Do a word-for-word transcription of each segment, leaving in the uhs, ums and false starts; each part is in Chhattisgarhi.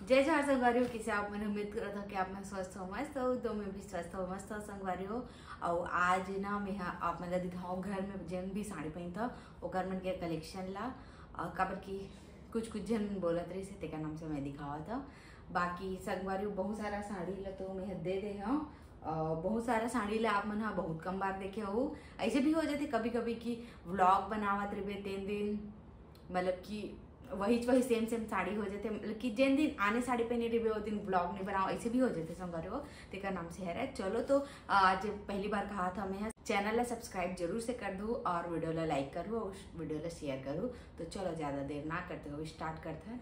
जय जोहार संगवारी हो, कइसे आप मन? उम्मीद करत हो कि आप मन स्वस्थ हो, मस्त हो। तो मैं भी स्वस्थ हो, मस्त हो संगवारी हो। अउ आज ना मैं ह आप मन ला दिखाओ घर में जेन भी साड़ी पहिनत हो, ओकर मन के कलेक्शन ला। अ, काबर कि कुछ कुछ झन बोलत रहिस हे, तेकर नाम से मैं दिखावत हव। बाकी संगवारी हो, बहुत सारा साड़ी ला तो मैं ह दे दे हव। अ, बहुत सारा साड़ी ला आप मन ह बहुत कम बार देखे हो। ऐसे भी हो जाथे कभी कभी कि व्लॉग बनावत रहिबे तेन दिन, मतलब कि वही वही सेम सेम साड़ी हो जाथे, मतलब कि जेन दिन आने साड़ी पहने रहिबे, ओ दिन व्लॉग नहीं बनाओ, ऐसे भी हो जाथे संगवारी हो। तेकर नाम से हरे। चलो तो आज पहली बार कहा था मैं, चैनल ला सब्सक्राइब जरूर से कर दू और वीडियो ला लाइक करू और वीडियो ला शेयर करू। तो चलो ज्यादा देर ना करते हुए स्टार्ट करते हैं।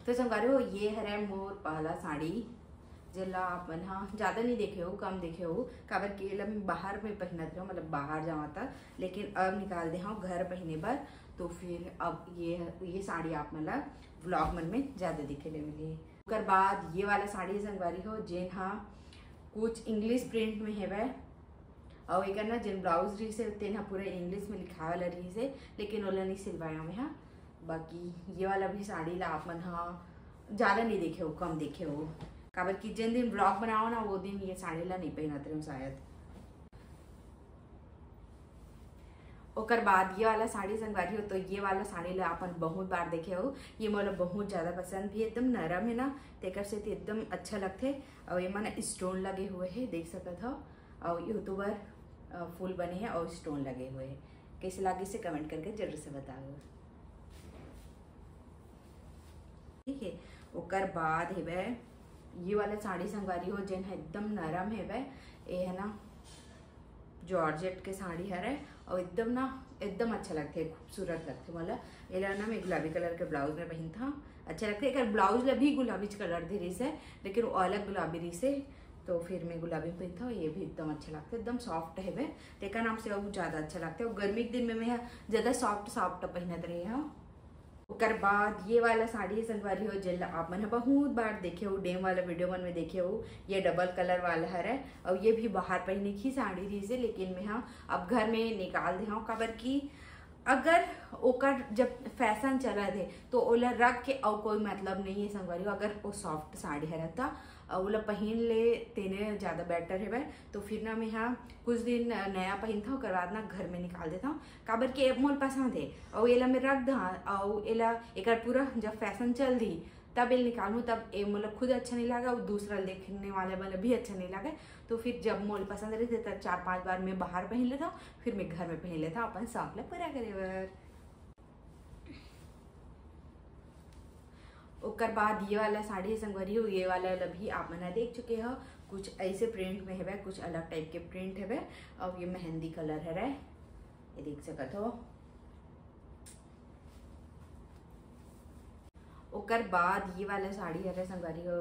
तो संगवारी हो, ये हरे मोर पहला साड़ी, जेला आप मन ह ज्यादा नहीं देखे हो, कम देखे हो, काबर कि एला मैं बाहर में पहनत रहूं, मतलब बाहर जावा था, लेकिन अब निकाल दे हव घर पहने बर। तो फिर अब ये ये साड़ी आप मन ला व्लॉग मन में ज्यादा दिखे ले मिलही। ओकर बाद ये वाला साड़ी संगवारी हो, जेन हा कुछ इंग्लिश प्रिंट में हेवय, अउ एकर ना जेन ब्लाउज रहिस हे, तेन हा पूरा इंग्लिश में लिखाए वाला रहिस हे, लेकिन ओला नहीं सिलवाया मैं हा। बाकी ये वाला भी साड़ी ला आप मन हा ज्यादा नहीं देखे हो, कम देखे हो, काबर कि जेन दिन व्लॉग बनाओ ना, वो दिन ये साड़ी ला नहीं पहनत रहे हो शायद। ओकर बाद ये वाला साड़ी संगवारी हो, तो ये वाला साड़ी ला अपन बहुत बार देखे हो। ये मोला बहुत ज्यादा पसंद भी है, एकदम नरम है ना, तेकर से तो एकदम अच्छा लगथे। और ये मन स्टोन लगे हुए है, देख सकत हो, और ये तो बर फूल बने हैं और स्टोन लगे हुए हैं। कैसे लागे से कमेंट करके जरूर से बताओ। ठीक है, ओकर बाद हेबे ये वाला साड़ी संगवारी हो, जेन है एकदम नरम हेबे, ये है ना जॉर्जेट के साड़ी हरे, और एकदम ना एकदम अच्छा लगथे, खूबसूरत लगथे। मोला एला ना मैं गुलाबी कलर के ब्लाउज में पहनता, अच्छा लगथे। एकर ब्लाउज ला भी गुलाबी कलर दे रहिस है, लेकिन वो अलग गुलाबी रहिस है, तो फिर मैं गुलाबी में पहनता हूँ। ये भी एकदम अच्छा लगता है, एकदम सॉफ्ट है बे, तेका नाम से वो ज्यादा अच्छा लगता है। और गर्मी के दिन में मैं ज्यादा सॉफ्ट सॉफ्ट पहनत रही हूँ। ओकर बाद ये वाला साड़ी संगवारी हो, जेला आप मन ह बहुत बार देखे हो, डेम वाला वीडियो मन में देखे हो। ये डबल कलर वाला हरे, और ये भी बाहर पहने की साड़ी रहिस हे, लेकिन मैं हा अब घर में निकाल दे हूँ, काबर कि अगर ओकर जब फैशन चलत हे तो ओला रख के अउ कोई मतलब नहीं है संगवारी हो। अगर वो सॉफ्ट साड़ी हरे त ओला पहिन ले, तेने ज्यादा बेटर हेबे। तो फिर ना मैं हा कुछ दिन नया पहिनथव, ओकर बाद ना घर में निकाल देथव, काबर कि मोला पसंद है। अउ एला मैं रख दहा, अउ एला एकर पूरा जब फैशन चल दी तब एला निकालू, तब ए मोला खुद अच्छा नहीं लगा, अउ दूसरा देखने वाले वाला भी अच्छा नहीं लगे। तो फिर जब मोला पसंद रहिथे तब चार पांच बार मैं बाहर पहन लेथव, फिर मैं घर में पहन लेथव अपन शौक ला पूरा करे बर। ओकर बाद ये वाला साड़ी संगवारी हो, ये वाला ला भी आप मन ह देख चुके हो। कुछ ऐसे प्रिंट में हेबे, कुछ अलग टाइप के प्रिंट हेबे, और ये मेहंदी कलर हरे, ये देख सकत हो। ओकर बाद ये वाला साड़ी हरे संगवारी हो,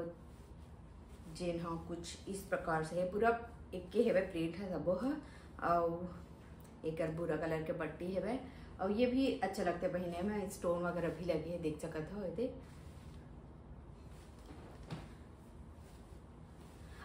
जेन ह कुछ इस प्रकार से है, पूरा एके हेबे, प्रिंट है सबो ह, अउ एकर भूरा कलर के पट्टी हेबे, अउ ये भी अच्छा लगता है पहने में, स्टोन वगैरह भी लगे है, देख सकत हो एदे।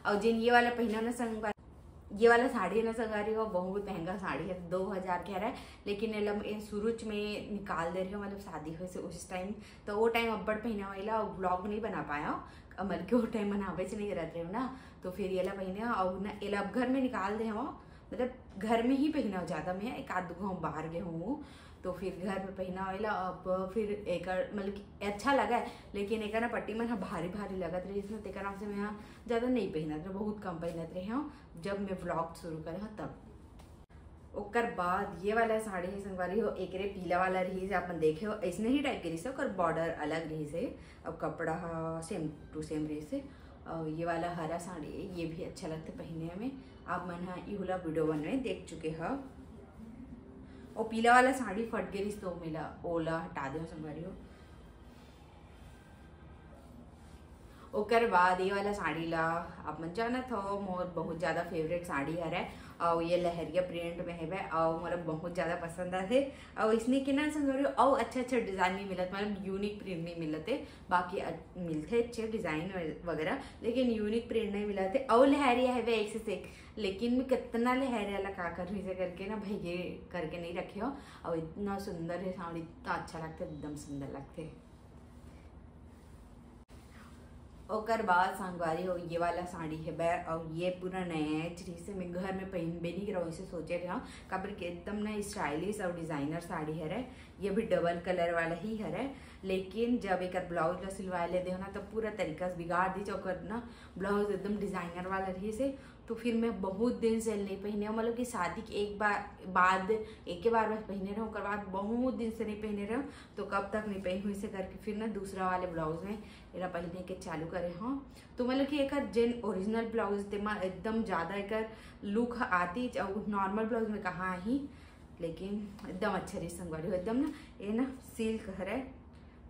अउ जेन ये वाला पहने ना संगवारी, ये वाला साड़ी ना संगवारी हो, बहुत महंगा साड़ी है, दो हजार के हरे, लेकिन एला मैं शुरू में निकाल दे रही हूँ, मतलब शादी हुए से उस टाइम, तो वो टाइम अब्बड़ पहने वाला व्लॉग नहीं बना पाया, मतलब कि वो टाइम बनावे से नहीं रहते हो ना, तो फिर ये ला पहने अउ ना एला अब घर में निकाल दे हूँ, मतलब घर में ही पहना ज्यादा, मैं एक आध दो घाव बाहर गए हूँ तो फिर घर में पहना वाला। अब फिर एकर मतलब कि अच्छा लगा है, लेकिन एकर ना पट्टी मन ह भारी भारी लगत रहिस ना, तेकर नाम से मैं ह ज्यादा नहीं पहनत रहे, बहुत कम पहनत रहे हूँ जब मैं व्लॉग शुरू करे हूँ तब। ओकर बाद ये वाला साड़ी है संगवारी हो, एकरे पीला वाला रहिस, अपन देखे हो ऐसने ही टाइप के रहिस, ओकर बॉर्डर अलग रहिस है, अब कपड़ा ह सेम टू सेम रहिस है। और ये वाला हरा साड़ी है, ये भी अच्छा लगता है पहने में। आप मन ह इहुला वीडियो मन में देख चुके हो। और पीला वाला साड़ी फट गई तो मेला ओला हटा दे संगवारी हो। ओकर बाद ये वाला साड़ी ला आप मन जानत हो, मोर बहुत ज्यादा फेवरेट साड़ी हरे, और ये लहरिया प्रिंट में हेबे, और मोला बहुत ज्यादा पसंद आथे। और इसने के ना संगवारी हो, और अच्छा अच्छा डिजाइन नहीं मिलत, मतलब यूनिक प्रिंट नहीं मिलत है। बाकी अ-, मिलथे अच्छे डिजाइन वगैरह, लेकिन यूनिक प्रिंट नहीं मिलत है। और लहरिया हेबे एक से एक, लेकिन मैं कितना लहरिया ला का करूँ, इसे करके ना भैये करके नहीं रखे हो। और इतना सुंदर है साड़ी, इतना अच्छा लगता है, एकदम सुंदर लगते है। ओकर बाद संगवारी हो, ये वाला साड़ी हे बै, और ये पूरा नया चीज से मैं घर में पहनबे नहीं करा, इसे सोचे रहा, काबर कि एकदम ना स्टाइलिश और डिजाइनर साड़ी हरे। ये भी डबल कलर वाला ही हरे, लेकिन जब एक ब्लाउज ला सिलवाए ले दे ना, तो पूरा तरीका से बिगाड़ दी। ओकर ना ब्लाउज एकदम डिजाइनर वाला रही से, तो फिर मैं बहुत दिन से नहीं पहने हूँ, मतलब कि शादी के एक बार बाद, एक के बार बस पहने रहूँ, ओकर बाद बहुत दिन से नहीं पहने रहूँ। तो कब तक नहीं पहनूँ, इसे करके फिर ना दूसरा वाले ब्लाउज में एला पहनने के चालू करे हूँ। तो मतलब कि एकर जेन ओरिजिनल ब्लाउज ते मा एकदम ज्यादा एकर लुक आती, और नॉर्मल ब्लाउज में कहाँ आही, लेकिन एकदम अच्छा रही संगवारी हो। एकदम ना, ये ना सिल्क हरे,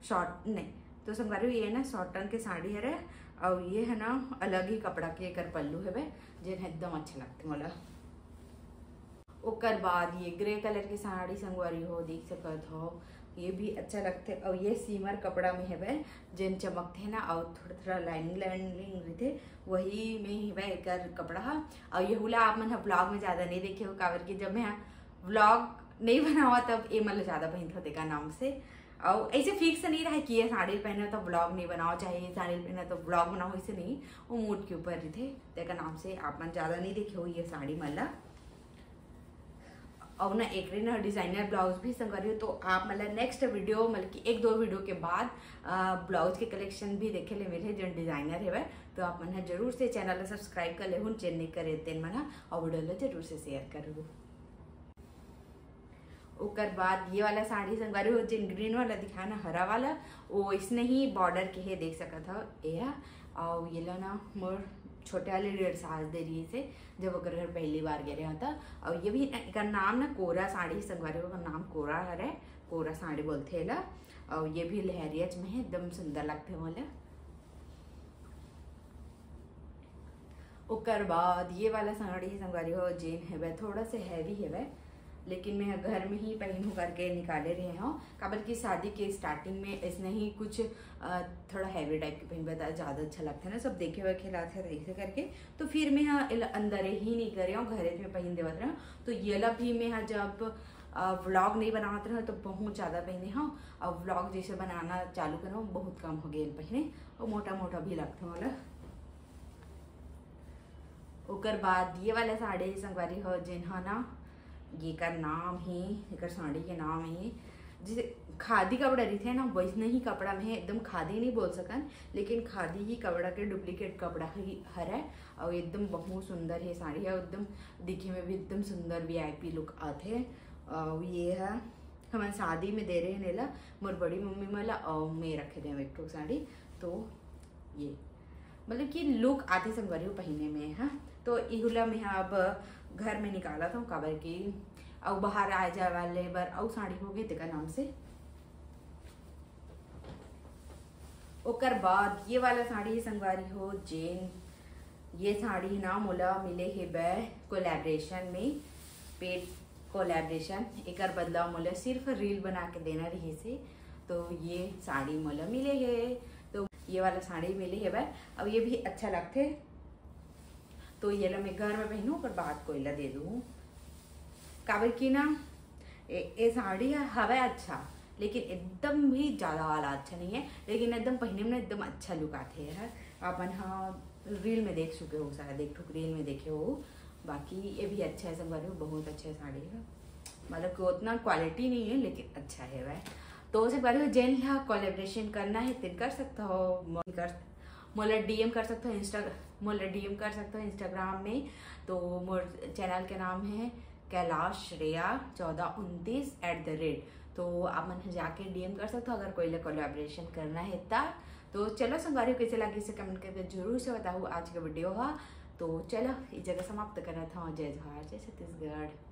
शॉर्ट नहीं, तो संगवारी हो, ये ना कॉटन के साड़ी हरे, और ये है ना अलग ही कपड़ा के एकर पल्लू हवे, जेन एकदम अच्छा लगते मोला। ओकर बाद ये ग्रे कलर के साड़ी संगवारी हो, देख सकत हो, ये भी अच्छा लगते। और ये सीमर कपड़ा में हवे, जेन चमकते ना, और थोड़ा थोड़ा लाइनिंग लाइनिंग रहते, वही में हवे एकर कपड़ा हा। और ये हुला आप मन ह ब्लॉग में ज्यादा नहीं देखे हो, काबर कि जब मैं ब्लॉग नहीं बनावा तब ये मन ल ज्यादा पहनत हो, तेकर नाम से। और ऐसे फिक्स नहीं रहे कि ये साड़ी पहने तो ब्लॉग नहीं बनाओ, चाहे ये साड़ी पहने तो ब्लॉग बनाओ, ऐसे नहीं, वो मूड के ऊपर रहिथे। तेकर नाम से आप मन ज्यादा नहीं देखे हो ये साड़ी मन ला। और ना एकरे ना डिजाइनर ब्लाउज भी संगवारी हो, तो आप मन ला नेक्स्ट वीडियो, मतलब कि एक दो वीडियो के बाद ब्लाउज के कलेक्शन भी देखे ले मिलही, जो डिजाइनर हवे। तो आप मन ह जरूर से चैनल ला सब्सक्राइब कर लेहू, जेन नहीं करे तेन मन ह, और वीडियो ला जरूर से शेयर करहू। ओकर बाद ये वाला साड़ी संगवारी हो, जेन ग्रीन वाला दिखाना, हरा वाला, वो इसने ही बॉर्डर के हे, देख सकत हो ये हा। और ये ला ना मोर छोटे वाले डेढ़ साल दे रही से, जब ओकर घर पहली बार गए रहे होता। और ये भी एकर नाम ना कोरा साड़ी संगवारी हो, ओकर नाम कोरा हरे, कोरा साड़ी बोलथे एला। और ये भी लहरियाच में है, एकदम सुंदर लगथे मोला। ओकर बाद ये वाला साड़ी संगवारी हो, जेन हवे थोड़ा से हैवी हवे, लेकिन मैं घर में ही पहनू करके निकाले रहे हूँ, काबर कि शादी के स्टार्टिंग में इसने ही कुछ अ, थोड़ा हैवी टाइप के पहनबे त ज्यादा अच्छा लगता है ना, सब देखे हुए खिलाते हैं ऐसे करके। तो फिर मैं हाँ एला अंदर ही नहीं करे हूँ, घरे में पहन देवत रहा। तो ये ला भी मैं हाँ जब व्लॉग नहीं बनावत रहा तो बहुत ज्यादा पहने हूँ, और व्लॉग जैसे बनाना चालू करो बहुत कम हो गए पहने, और मोटा मोटा भी लगता है वाला। ओकर बाद ये वाला साड़ी संगवारी हो, जेन ह ना, एकर नाम ही, एकर साड़ी के नाम ही, जैसे खादी कपड़ा रहिथे ना, वैसने ही कपड़ा में है, एकदम खादी नहीं बोल सकन, लेकिन खादी ही कपड़ा के डुप्लीकेट कपड़ा ही हरे। और एकदम बहुत सुंदर है साड़ी, और एकदम दिखे में भी एकदम सुंदर वीआईपी लुक आथे। और ये है हमन शादी में दे रहे हैं ला, मोर बड़ी मम्मी मन ला, और मैं रखे दे एक ठो साड़ी। तो ये मतलब कि लुक आते संगवारी हो पहने में, हाँ। तो इहुला में हाँ अब घर में निकालत हूँ, काबर कि अउ बाहर आए जाए वाले बर अउ साड़ी हो गए तेकर नाम से। ओकर बाद ये वाला साड़ी संगवारी हो, जेन ये साड़ी ना मोला मिले हे बै कोलैबोरेशन में, पेड कोलैबोरेशन। एकर बदला मोला सिर्फ रील बना के देना रहिस हे, तो ये साड़ी मोला मिले हे। तो ये वाला साड़ी मिले हे बै, अब ये भी अच्छा लगथे। तो ये ला मैं घर में पहनू, ओकर बाद कोई ला दे दूँ, काबर कि ना ए, ए साड़ी ह हवय अच्छा, लेकिन एकदम भी ज्यादा वाला अच्छा नहीं है, लेकिन एकदम पहने में एकदम अच्छा लुक आथे। ये ह अपन ह रील में देख चुके हो, शायद एक ठो रील में देखे हो। बाकी ये भी अच्छा है संगवारी हो, बहुत अच्छा है साड़ी है, मतलब कि उतना क्वालिटी नहीं है लेकिन अच्छा है वह। तो संगवारी हो, जेन ला कोलैबोरेशन करना है तेन कर सकता हो, मो-, कर, मोला डीएम कर सकता हो इंस्टा, मोला डीएम कर सकता हो इंस्टाग्राम में। तो मोर चैनल के नाम है कैलाश श्रेया चौदह उनतीस एट द रेट। तो आप मन जाके डीएम कर सकते हो अगर कोई ले कोलैबोरेशन करना है ता। तो चलो संगवारी हो, कैसे लगी इसे कमेंट करके जरूर से बताओ आज का वीडियो हा। तो चलो इस जगह समाप्त करना था। जय जोहार, जय छत्तीसगढ़।